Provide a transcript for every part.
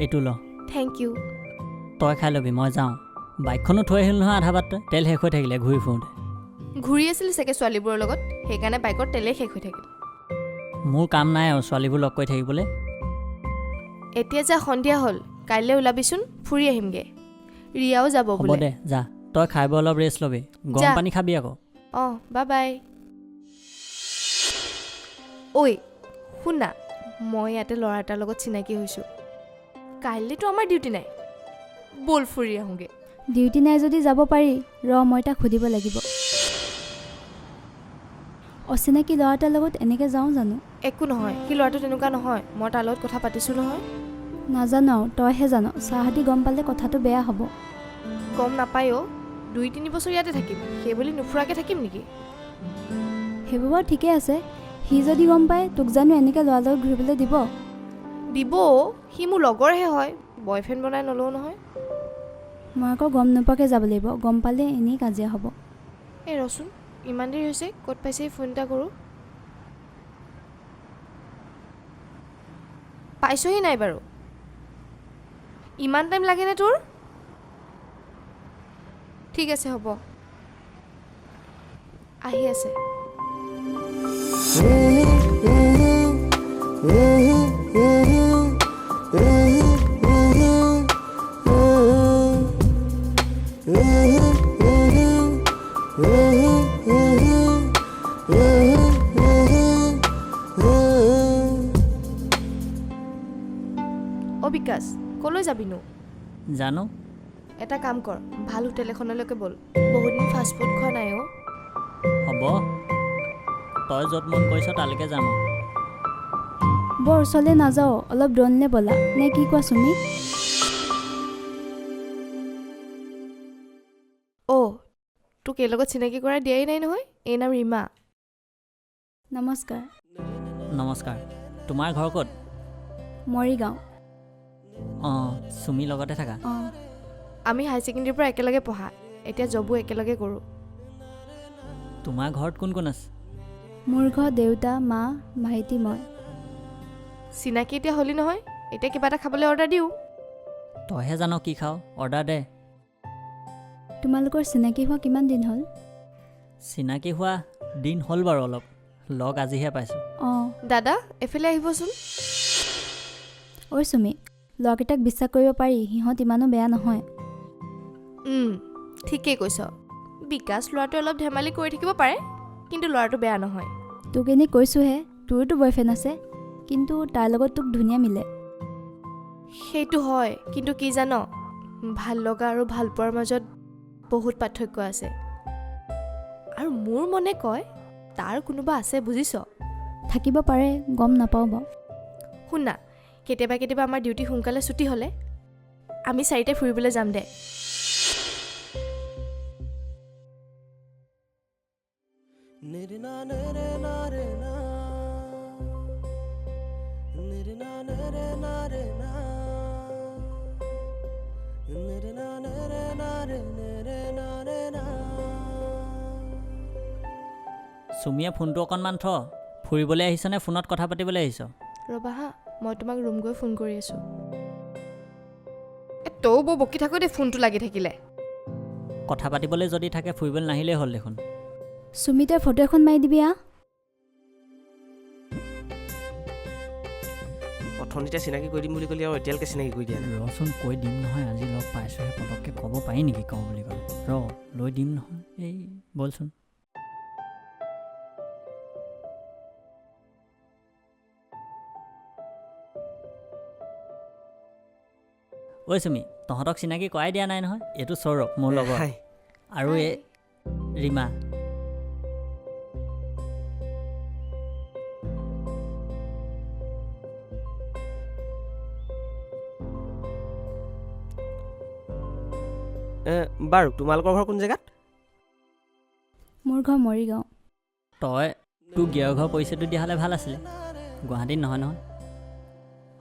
এইটো ল। Thank you. তই খাই ল'বি, মই যাওঁ। বাইকখনো থৈ আহিল নহয় আধা বাটতে, তেল শেষ হৈ থাকিলে ঘূৰি ফুৰোঁতে। ঘূৰি আছিলি চাগে ছোৱালীবোৰৰ লগত, সেইকাৰণে বাইকৰ তেলেই শেষ হৈ থাকিল। মোৰ কাম নাই আৰু ছোৱালীবোৰ লগ কৰি থাকিবলৈ। এতিয়া যা, সন্ধিয়া হ'ল, কাইলৈ ওলাবিচোন, ফুৰি আহিমগৈ। ৰিয়াও যাব হ'ব। বোলে। দে যা, তই খাই বৈ অলপ ৰেষ্ট ল'বি। গৰম যা। পানী খাবি আকৌ। অঁ, বাই বাই। ঐ শুনা, মই ইয়াতে ল'ৰা এটাৰ লগত চিনাকি হৈছোঁ। কাইলৈতো আমাৰ ডিউটি নাই, ব'ল ফুৰি আহোঁগৈ। ডিউটি নাই যদি যাব পাৰি। ৰ, মই তাক সুধিব লাগিব। অচিনাকি ল'ৰা এটাৰ লগত এনেকৈ যাওঁ জানো? একো নহয়, সি ল'ৰাটো তেনেকুৱা নহয়, মই তাৰ লগত কথা পাতিছোঁ নহয়। নাজানো আৰু, তইহে জান। ছাৰহঁতি গম পালে কথাটো বেয়া হ'ব। গম নাপায় অ'। 2-3 বছৰ ইয়াতে থাকিম, সেইবুলি নুফুৰাকৈ থাকিম নেকি? সেইবোৰ বাৰু ঠিকে আছে। সি যদি গম পায়, তোক জানো এনেকৈ ল'ৰাৰ লগত ঘূৰিবলৈ দিব? দিব অ', সি মোৰ লগৰহে হয়, বয়ফ্ৰেণ্ড বনাই নলওঁ নহয়। মই আকৌ গম নোপোৱাকৈ যাব লাগিব। গম পালে এনেই কাজিয়া হ'ব। এই ৰচোন, ইমান দেৰি হৈছে, ক'ত পাইছেহি ফোন এটা কৰোঁ। পাইছহি নাই বাৰু? ইমান টাইম লাগেনে তোৰ? ঠিক আছে হ'ব, আহি আছে। অ' বিকাশ, ক'লৈ যাবিনো? জানো। এটা কাম কৰ, ভাল হোটেল এখনলৈকে ব'ল। বহুত দিন ফাষ্ট ফুড খোৱা নাই অ'। হ'ব, তই য'ত মন কৰিছ তালৈকে যাম আৰু। বৰ ওচৰলৈ নাযাওঁ, অলপ দূৰণিলৈ ব'লা, নে কি কোৱা চুমি? অ', তোক এই লগত চিনাকি কৰাই দিয়াই নাই নহয়। এই নাম ৰীমা। নমস্কাৰ। নমস্কাৰ। তোমাৰ ঘৰ ক'ত? মৰিগাঁও। অঁ, চুমিৰ লগতে থাকা? অঁ। আমি হাই ছেকেণ্ডেৰীৰ পৰা একেলগে পঢ়া, এতিয়া জবো একেলগে কৰোঁ। তোমাৰ ঘৰত কোন কোন আছে? মোৰ ঘৰত দেউতা, মা, ভাইটি, মই। চিনাকি এতিয়া হ'লি নহয়, এতিয়া কিবা এটা খাবলৈ অৰ্ডাৰ দিওঁ। তইহে জান কি খাওঁ, অৰ্ডাৰ দে। তোমালোকৰ চিনাকি হোৱা কিমান দিন হ'ল? চিনাকি হোৱা দিন হ'ল বাৰু অলপ, লগ আজিহে পাইছোঁ। অঁ। দাদা, এইফালে আহিবচোন। ঐ চুমি, ল'ৰাকেইটাক বিশ্বাস কৰিব পাৰি, সিহঁত ইমানো বেয়া নহয়। ঠিকেই কৈছ। বিকাশ ল'ৰাটোৱে অলপ ধেমালি কৰি থাকিব পাৰে, কিন্তু ল'ৰাটো বেয়া নহয়। তোক এনেই কৈছোঁহে, তোৰোতো বয়ফ্ৰেণ্ড আছে। কিন্তু তাৰ লগত তোক ধুনীয়া মিলে। সেইটো হয়, কিন্তু কি জান, ভাল লগা আৰু ভাল পোৱাৰ মাজত বহুত পাৰ্থক্য আছে। আৰু মোৰ মনে কয় তাৰ কোনোবা আছে, বুজিছ? থাকিব পাৰে, গম নাপাওঁ বাৰু। শুন না, কেতিয়াবা কেতিয়াবা আমাৰ ডিউটি সোনকালে ছুটি হ'লে আমি চাৰিটাই ফুৰিবলৈ যাম দে। চুমিয়ে ফোনটো অকণমান থ। ফুৰিবলৈ আহিছ নে ফোনত কথা পাতিবলৈ আহিছ? ৰ'বা হা, মই তোমাক ৰুম গৈ ফোন কৰি আছোঁ। এ তয়ো বৰ বকি থাক দেই ফোনটো লাগি থাকিলে। কথা পাতিবলৈ যদি থাকে ফুৰিবলৈ নাহিলেই হ'ল দেখোন। চুমি, তই ফটো এখন মাৰি দিবি আহ। অথনিতে চিনাকি কৰি দিম বুলি ক'লি আৰু এতিয়ালৈকে চিনাকি কৰি দিয়া নাই। ৰচোন, কৈ দিম নহয়। আজি লগ পাইছোঁহে, পটককৈ ক'ব পাৰি নেকি কওঁ বুলি ক'লে? ৰ, লৈ দিম নহয়। এই ব'লচোন। ঐ চুমি, তহঁতক চিনাকি কৰাই দিয়া নাই নহয়। এইটো সৌৰভ, মোৰ লগৰ। হাই। আৰু এই ৰীমা। এ, বাৰু তোমালোকৰ ঘৰ কোন জেগাত? মোৰ ঘৰ মৰিগাঁও। তই তোৰ গিৰিয়েকৰ ঘৰ পৰিচয়টো দিয়া হ'লে ভাল আছিলে। গুৱাহাটীত নহয় নহয়।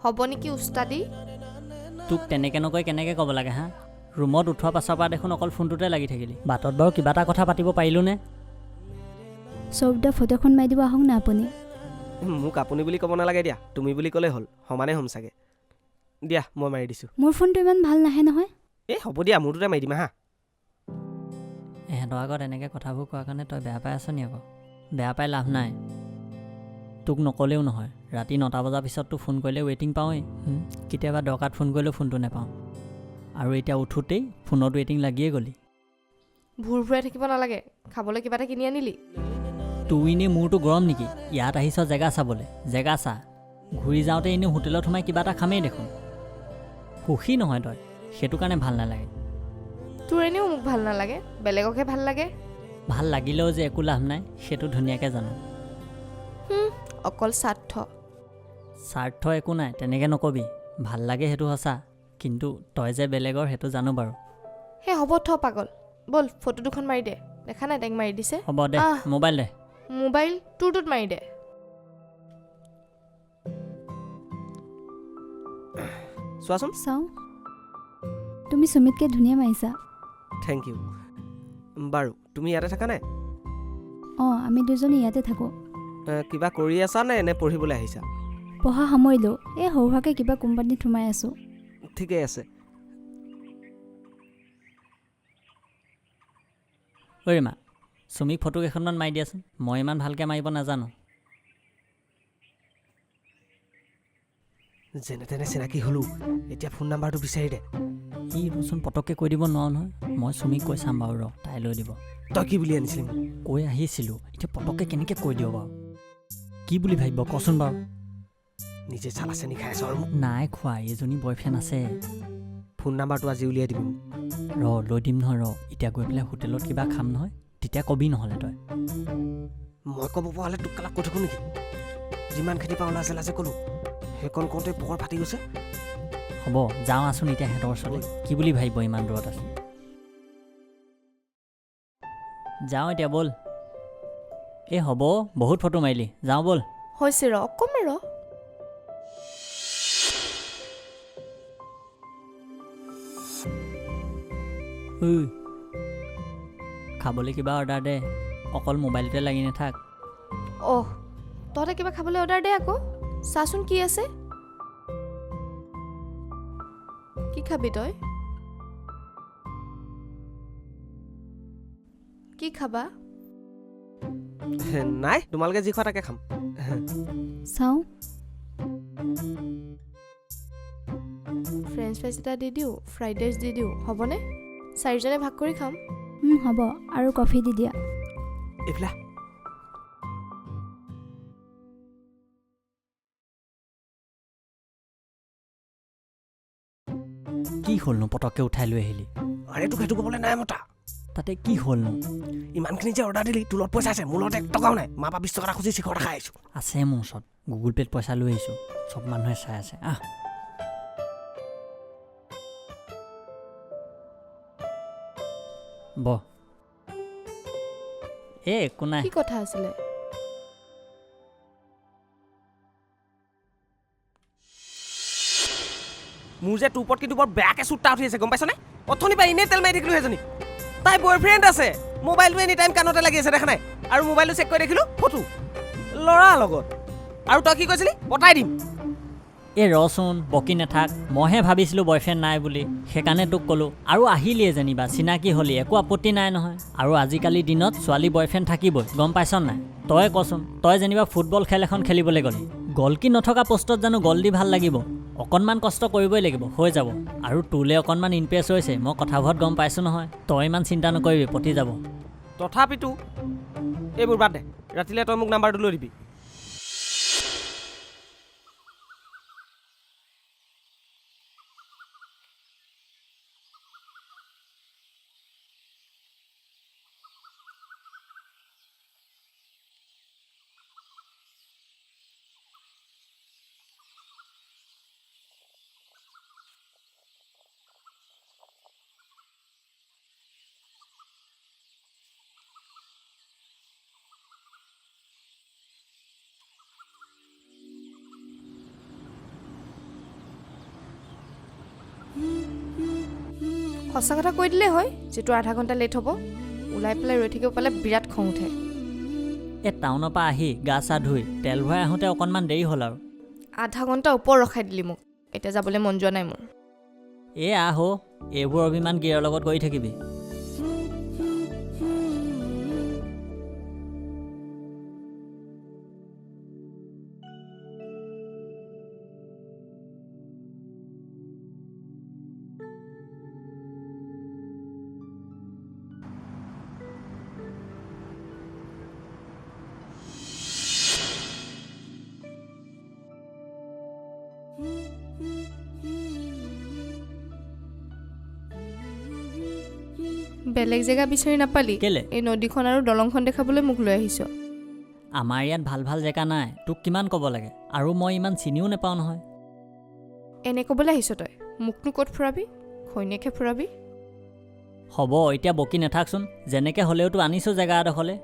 হ'ব নেকি উস্তাদি? তোক তেনেকৈ নকৈ কেনেকৈ ক'ব লাগে হা? ৰুমত উঠোৱাৰ পাছৰ পৰা দেখোন অকল ফোনটোতে লাগি থাকিলি। বাটত বাৰু কিবা এটা কথা পাতিব পাৰিলোনে? সৌৰভ দা, ফটো এখন মাৰি দিব আহক না আপুনি। মোক আপুনি বুলি ক'ব নালাগে দিয়া, তুমি বুলি ক'লেই হ'ল, সমানেই হ'ম চাগে। দিয়া, মই মাৰি দিছোঁ। মোৰ ফোনটো ইমান ভাল নাহে নহয়। এই হ'ব দিয়া, মোৰটোতে মাৰি দিম আহা। ইহঁতৰ আগত এনেকৈ কথাবোৰ কোৱাৰ কাৰণে তই বেয়া পাই আছ নি আকৌ? বেয়া পাই লাভ নাই, তোক নক'লেও নহয়। ৰাতি 9টা বজাৰ পিছততো ফোন কৰিলে ৱেইটিং পাওঁৱেই। কেতিয়াবা দৰকাৰত ফোন কৰিলেও ফোনটো নাপাওঁ। আৰু এতিয়া উঠোঁতেই ফোনত ৱেইটিং লাগিয়ে গ'লি। ভুৰ ভুৰাই থাকিব নালাগে, খাবলৈ কিবা এটা কিনি আনিলি? তোৰ এনেই মূৰটো গৰম নেকি? ইয়াত আহিছ জেগা চাবলৈ, জেগা চা। ঘূৰি যাওঁতে এনেই হোটেলত সোমাই কিবা এটা খামেই দেখোন। সুখী নহয় তই, সেইটো কাৰণে ভাল নালাগে। তোৰ এনেও মোক ভাল নালাগে, বেলেগকহে ভাল লাগে। ভাল লাগিলেও যে একো লাভ নাই, সেইটো ধুনীয়াকৈ জানো। অকল স্বাৰ্থ। স্বাৰ্থ একো নাই, তেনেকৈ নকবি। ভাল লাগে সেইটো সঁচা, কিন্তু তই যে বেলেগৰ সেইটো জানো বাৰু। সেই হ'ব, থ পাগল। ব'ল, ফটো দুখন মাৰি দে। দেখা নাই টেং মাৰি দিছে। হ'ব দে। আহ। মোবাইল দে। মোবাইল তোৰটোত মাৰি দে। চোৱাচোন। চাওঁ, তুমি সুমিতকৈ ধুনীয়া মাৰিছা। Thank U. বাৰু, তুমি ইয়াতে থাকা নাই? অঁ, আমি দুজনী ইয়াতে থাকোঁ। কিবা কৰি আছা নে নে পঢ়িবলৈ আহিছা? পঢ়া সামৰিলোঁ, এই সৰু সুৰাকৈ কিবা কোম্পানীত সোমাই আছোঁ। ঠিকেই আছে। ঐ ৰীমা, চুমিক ফটো কেইখনমান মাৰি দিয়াচোন, মই ইমান ভালকৈ মাৰিব নাজানো। যেনে তেনে চিনাকি হ'লোঁ, এতিয়া ফোন নাম্বাৰটো বিচাৰি দে। ই ৰচোন, পটককৈ কৈ দিব নোৱাৰোঁ নহয়। মই চুমিক কৈ চাম বাৰু, ৰ, তাই লৈ দিব। তই কি বুলি আনিছিলি মোক? কৈ আহিছিলোঁ, এতিয়া পটককৈ কেনেকৈ কৈ দিওঁ বাৰু? কি বুলি ভাবিব কচোন বাৰু? নিজে চালা চেনি খাই আছ আৰু মোক। নাই খোৱা, এইজনী বয়ফ্ৰেণ্ড আছে। ফোন নাম্বাৰটো আজি উলিয়াই দিবি মোক। ৰ, লৈ দিম নহয়, ৰ। এতিয়া গৈ পেলাই হোটেলত কিবা খাম নহয়, তেতিয়া কবি নহ'লে তই। মই ক'ব পৰা হ'লে তোক কালাক কৈ থাকোঁ নেকি? যিমানখিনি পাওঁ লাজে লাজে ক'লোঁ, সেইকণ কওঁতে পকৰ ফাটি গৈছে। হ'ব, যাওঁ আছোন এতিয়া সিহঁতৰ ওচৰলৈ। কি বুলি ভাবিব, ইমান দূৰত আছোঁ। যাওঁ এতিয়া, ব'ল। এই হ'ব, বহুত ফটো মাৰিলি, যাওঁ ব'ল। হৈছে, ৰ, অকণমান ৰ। ঐ, খাবলৈ কিবা অৰ্ডাৰ দে, অকল মোবাইলটোতে লাগি নাথাক। অহ, তহঁতে কিবা খাবলৈ অৰ্ডাৰ দে আকৌ। চাচোন কি আছে। কি খাবি তই? কি খাবা? নাই, তোমালোকে যি খোৱা তাকে খাম। চাওঁ। ফ্ৰেঞ্চ ফ্ৰাইজ এটা দি দিওঁ, ফ্ৰাইড ৰাইচ দি দিওঁ, হ'বনে? চাৰিজনে ভাগ কৰি খাম। হ'ব, আৰু কফি দি দিয়া। এইফালে আহ। কি হ'লনো, পটককৈ উঠাই লৈ আহিলি? আৰে, তোক সেইটো ক'বলৈ নাই মতা। তাতে কি হ'লনো? ইমানখিনি যে অৰ্ডাৰ দিলি, তোৰ লগত পইচা আছে, মোৰ লগত 1 টকাও নাই। মা পৰা 20 টকা এটা খুজি শিখৰ এটা খাই আহিছোঁ। আছে মোৰ ওচৰত, গুগল পে'ত পইচা লৈ আহিছোঁ। চব মানুহে চাই আছে, আহ। বহ। এই একো নাই। কি কথা আছিলে? মোৰ যে তোৰ ওপৰত কিন্তু বৰ বেয়াকৈ চুটটা উঠি আছে, গম পাইছনে? অথনি পৰা এনেই তেল মাৰি থাকিলোঁ। সেইজনী তাই বয়ফ্ৰেণ্ড আছে, মোবাইলটো এনি টাইম কাণতে লাগি আছে, দেখা নাই? আৰু মোবাইলটো চেক কৰি দেখিলোঁ, ফটো ল'ৰাৰ লগত। আৰু তই কি কৈছিলি? পতাই দিম। এই ৰচোন, বকি নাথাক। মইহে ভাবিছিলোঁ বয়ফ্ৰেণ্ড নাই বুলি, সেইকাৰণে তোক ক'লোঁ। আৰু আহিলিয়ে যেনিবা, চিনাকি হ'লি, একো আপত্তি নাই নহয়। আৰু আজিকালিৰ দিনত ছোৱালী বয়ফ্ৰেণ্ড থাকিবই, গম পাইছ নাই? তই কচোন, তই যেনিবা ফুটবল খেল এখন খেলিবলৈ গ'লি, গলকি নথকা পষ্টত জানো গল দি ভাল লাগিব? অকণমান কষ্ট কৰিবই লাগিব, হৈ যাব। আৰু তোলৈ অকণমান ইমপ্ৰেছ হৈছে, মই কথাবোৰত গম পাইছোঁ নহয়। তই ইমান চিন্তা নকৰিবি, পতি যাব। তথাপিতো এইবোৰ বাদ দে, ৰাতিলৈ তই মোক নাম্বাৰটো লৈ দিবি। সঁচা কথা কৈ দিলেই হয় যিটো আধা ঘণ্টা লেট হ'ব। ওলাই পেলাই ৰৈ থাকিব পালে বিৰাট খং উঠে। এই টাউনৰ পৰা আহি গা চা ধুই তেল ভৰাই আহোঁতে অকণমান দেৰি হ'ল আৰু। আধা ঘণ্টা ওপৰ ৰখাই দিলি মোক। এতিয়া যাবলৈ মন যোৱা নাই মোৰ। এই আহ এইবোৰ অভিমান গিৰৰ লগত কৰি থাকিবি। বেলেগ জেগা বিচাৰি নাপালি? কেলে? এই নদীখন আৰু দলংখন দেখাবলৈ মোক লৈ আহিছ? আমাৰ ইয়াত ভাল ভাল জেগা নাই, তোক কিমান ক'ব লাগে, আৰু মই ইমান চিনিও নাপাওঁ নহয়। এনে ক'বলৈ আহিছ তই? মোকনো ক'ত ফুৰাবি, ঘৈণীয়েকহে ফুৰাবি। হ'ব এতিয়া বকি নাথাকচোন, যেনেকৈ হ'লেওতো আনিছোঁ জেগা এডোখৰলৈ।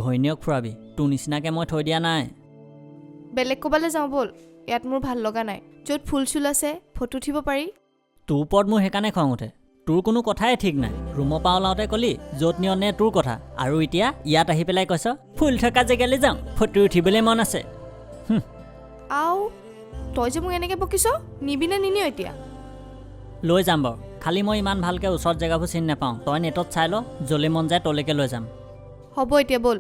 ঘৈণীয়েক ফুৰাবি, তোৰ নিচিনাকৈ মই থৈ দিয়া নাই। বেলেগ ক'ৰবালৈ যাওঁ ব'ল, ইয়াত মোৰ ভাল লগা নাই। য'ত ফুল চুল আছে, ফটো উঠিব পাৰি। তোৰ ওপৰত মোৰ সেইকাৰণে খং উঠে, তোৰ কোনো কথাই ঠিক নাই। ৰুমৰ পৰা ওলাওঁতে ক'লি য'ত নিয় নে তোৰ কথা, আৰু এতিয়া ইয়াত আহি পেলাই কৈছ ফুল থকা জেগালৈ যাওঁ, ফটো উঠিবলৈ মন আছে। আও তই যে মোক এনেকৈ বকিছ, নিবি নে নিনিয় এতিয়া? লৈ যাম বাৰু, খালি মই ইমান ভালকৈ ওচৰত জেগাবোৰ চিনি নাপাওঁ। তই নেটত চাই ল, য'লৈ মন যায় তলৈকে লৈ যাম। হ'ব এতিয়া ব'ল।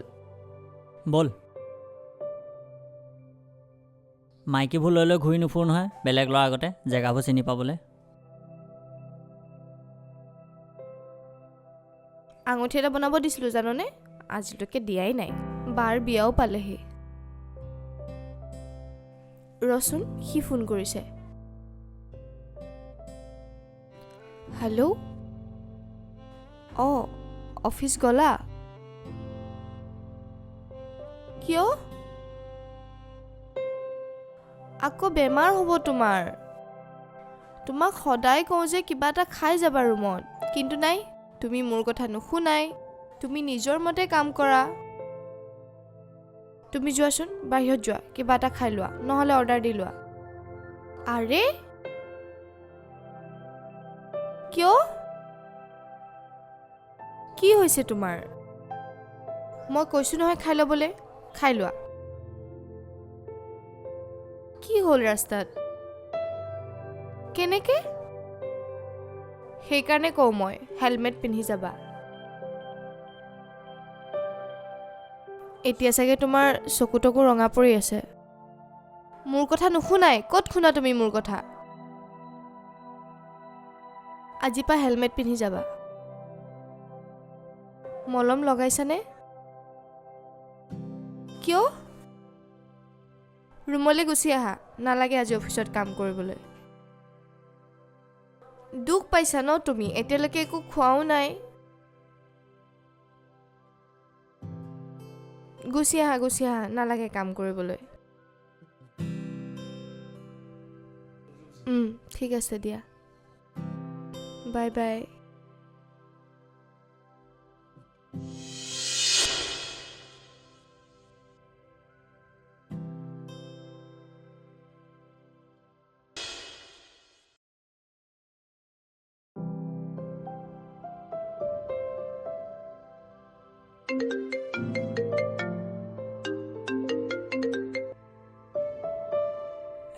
ব'ল। মাইকীবোৰ লৈ লৈ ঘূৰি নুফুৰো নহয়, বেলেগ ল'ৰা আগতে জেগাবোৰ চিনি পাবলৈ। আঙুঠি এটা বনাব দিছিলোঁ জাননে, আজিলৈকে দিয়াই নাই। বাৰ বিয়াও পালেহি। ৰচোন, সি ফোন কৰিছে। হেল্ল', অঁ অফিচ গ'লা? কিয় আকৌ বেমাৰ হ'ব তোমাৰ? তোমাক সদায় কওঁ যে কিবা এটা খাই যাবা ৰুমত, কিন্তু নাই, তুমি মোৰ কথা নুশুনাই, তুমি নিজৰ মতে কাম কৰা। তুমি যোৱাচোন বাহিৰত যোৱা, কিবা এটা খাই লোৱা, নহ'লে অৰ্ডাৰ দি লোৱা। আৰে কিয়, কি হৈছে তোমাৰ? মই কৈছোঁ নহয় খাই ল'বলৈ, খাই লোৱা। কি হ'ল ৰাস্তাত কেনেকৈ? সেইকাৰণে কওঁ মই হেলমেট পিন্ধি যাবা। এতিয়া চাগে তোমাৰ চকু তকু ৰঙা পৰি আছে। মোৰ কথা নুশুনাই, ক'ত শুনা তুমি মোৰ কথা? আজিৰ পৰা হেলমেট পিন্ধি যাবা। মলম লগাইছানে? কিয়? ৰুমলৈ গুচি আহা, নালাগে আজি অফিচত কাম কৰিবলৈ। দুখ পাইছা ন তুমি, এতিয়ালৈকে একো খোৱাও নাই। গুচি আহা, গুচি আহা, নালাগে কাম কৰিবলৈ। ঠিক আছে দিয়া, বাই বাই।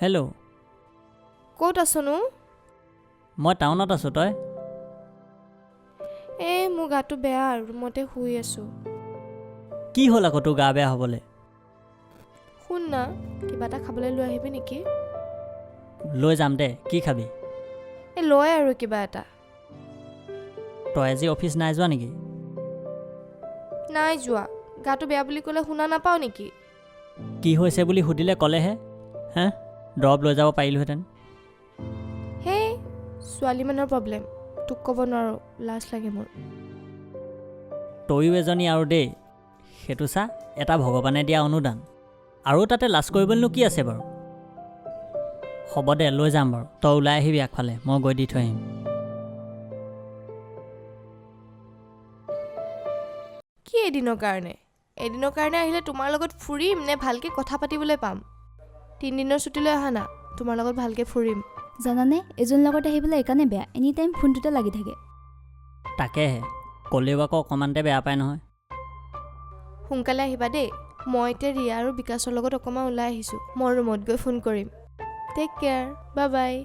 হেল্ল', ক'ত আছনো? মই টাউনত আছোঁ, তই? এই মোৰ গাটো বেয়া, ৰুমতে শুই আছোঁ। কি হ'ল আকৌ তোৰ গা বেয়া হ'বলৈ? শুন না, কিবা এটা খাবলৈ লৈ আহিবি নেকি? লৈ যাম দে, কি খাবি? এই লয় আৰু কিবা এটা। তই আজি অফিচ নাই যোৱা নেকি? নাই যোৱা, গাটো বেয়া বুলি ক'লে শুনা নাপাওঁ নেকি? কি হৈছে বুলি সুধিলে ক'লেহে হে, দৰৱ লৈ যাব পাৰিলোহেঁতেন। হেই ছোৱালী মানুহৰ প্ৰব্লেম, তোক ক'ব নোৱাৰোঁ, লাজ লাগে মোৰ। তয়ো এজনী আৰু দেই, সেইটো চা, এটা ভগৱানে দিয়া অনুদান, আৰু তাতে লাজ কৰিবলৈনো কি আছে বাৰু? হ'ব দে, লৈ যাম বাৰু, তই ওলাই আহিবি আগফালে, মই গৈ দি থৈ আহিম। কি এদিনৰ কাৰণে? এদিনৰ কাৰণে আহিলে তোমাৰ লগত ফুৰিম নে ভালকৈ কথা পাতিবলৈ পাম? তিনিদিনৰ ছুটীলৈ অহা না, তোমাৰ লগত ভালকৈ ফুৰিম। জানানে, এজনৰ লগত আহিবলৈ এইকাৰণে বেয়া, এনি টাইম ফোনটোতে লাগি থাকে। তাকেহে, ক'লেও আকৌ অকণমানতে বেয়া পায় নহয়। সোনকালে আহিবা দেই, মই এতিয়া ৰিয়া আৰু বিকাশৰ লগত অকণমান ওলাই আহিছোঁ, মই ৰুমত গৈ ফোন কৰিম। Take care, bye bye.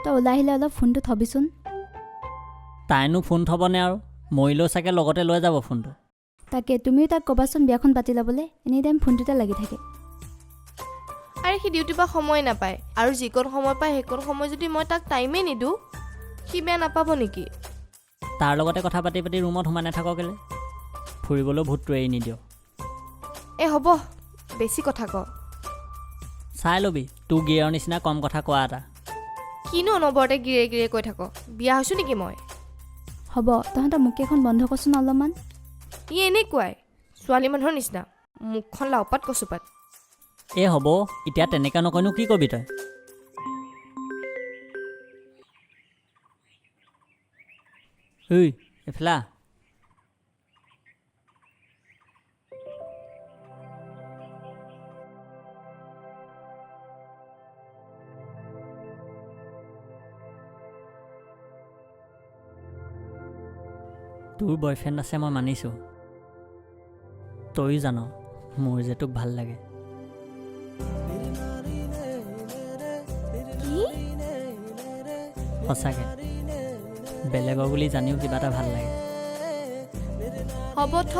তই ওলাই আহিলে অলপ ফোনটো থবিচোন। তাইনো ফোন থ'বনে আৰু? মৰিলেও চাগে লগতে লৈ যাব ফোনটো। তাকে, তুমিও তাক ক'বাচোন বিয়াখন পাতি ল'বলৈ, এনি টাইম ফোনটোতে লাগি থাকে। আৰে সি ডিউটিৰ পৰা সময় নাপায়, আৰু যিকণ সময় পায় সেইকণ সময় যদি মই তাক টাইমেই নিদিওঁ, সি বেয়া নাপাব নেকি? তাৰ লগতে কথা পাতি পাতি ৰুমত সোমাই নাথাক কেলে? ফুৰিবলৈও ভূতটো এৰি নিদিয়। এ হ'ব, বেছি কথা ক। চাই ল'বি, তোৰ গিয়েৰৰ নিচিনা কম কথা কোৱা এটা। কিনো অনবৰতে গিৰে গিৰে কৈ থাক, বিয়া হৈছোঁ নেকি মই? হ'ব, তহঁতৰ মুখকেইখন বন্ধ কৰচোন অলপমান। ই এনেকুৱাই ছোৱালী মানুহৰ নিচিনা, মুখখন লাওপাত কচুপাত। এই হ'ব, এতিয়া তেনেকৈ নকয়নো কি কবি তই? ঐ এইফালে আহ। তোৰ বয়ফ্ৰেণ্ড আছে মই মানিছোঁ, তয়ো জান মোৰ যে তোক ভাল লাগে। কি? সঁচাকৈ বেলেগৰ বুলি জানিও কিবা এটা ভাল লাগে। হ'ব থ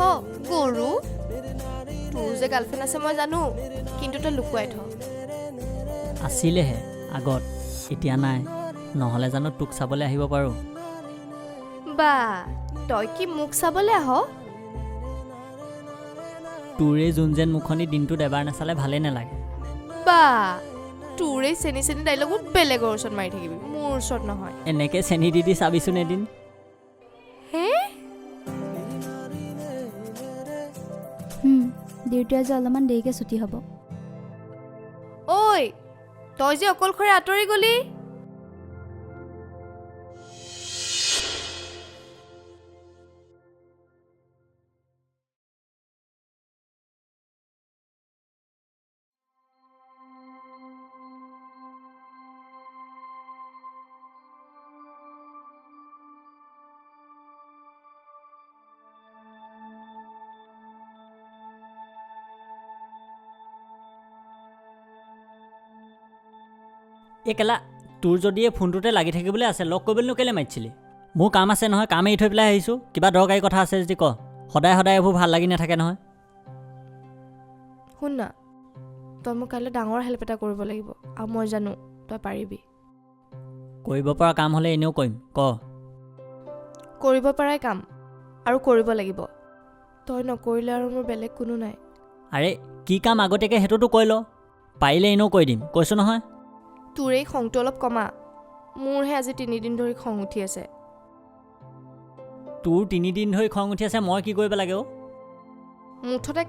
গৰু, তোৰ যে গাৰ্লফ্ৰেণ্ড আছে মই জানো, কিন্তু তই লুকুৱাই থ। আছিলেহে আগত, এতিয়া নাই। নহ'লে জানো তোক চাবলৈ আহিব পাৰোঁ? বা, তই কি মোক চাবলৈ আহ? তোৰ এই যোন যেন মুখনি দিনটোত এবাৰ নাচালে ভালেই নালাগে। বা, তোৰ এই চেনি চেনি ডাইলগবোৰ বেলেগৰ ওচৰত মাৰি থাকিবি, মোৰ ওচৰত নহয়। এনেকৈ চেনি দি দি চাবিচোন এদিন। হে? ডিউটি আজি অলপমান দেৰিকৈ ছুটি হ'ব। ঐ, তই যে অকলশৰে আঁতৰি গ'লি। এই কেলা, তোৰ যদি এই ফোনটোতে লাগি থাকিবলৈ আছে, লগ কৰিবলৈনো কেলৈ মাতিছিলি? মোৰ কাম আছে নহয়, কাম এৰি থৈ পেলাই আহিছোঁ। কিবা দৰকাৰী কথা আছে যদি ক, সদায় সদায় এইবোৰ ভাল লাগি নাথাকে নহয়। শুন না, তই মোক কাইলৈ ডাঙৰ হেল্প এটা কৰিব লাগিব, আৰু মই জানো তই পাৰিবি। কৰিব পৰা কাম হ'লে এনেও কৰিম, ক। কৰিব পৰাই কাম, আৰু কৰিব লাগিব। তই নকৰিলে আৰু মোৰ বেলেগ কোনো নাই। আৰে কি কাম আগতীয়াকৈ সেইটোতো কৈ ল, পাৰিলে এনেও কৰি দিম, কৈছোঁ নহয়। তোৰ এই খংটো অলপ কমা, মোৰহে আজি 3 দিন ধৰি খং উঠি আছে। তোৰ 3 দিন ধৰি খং উঠি আছে, মই কি কৰিব লাগে অ'? মুঠতে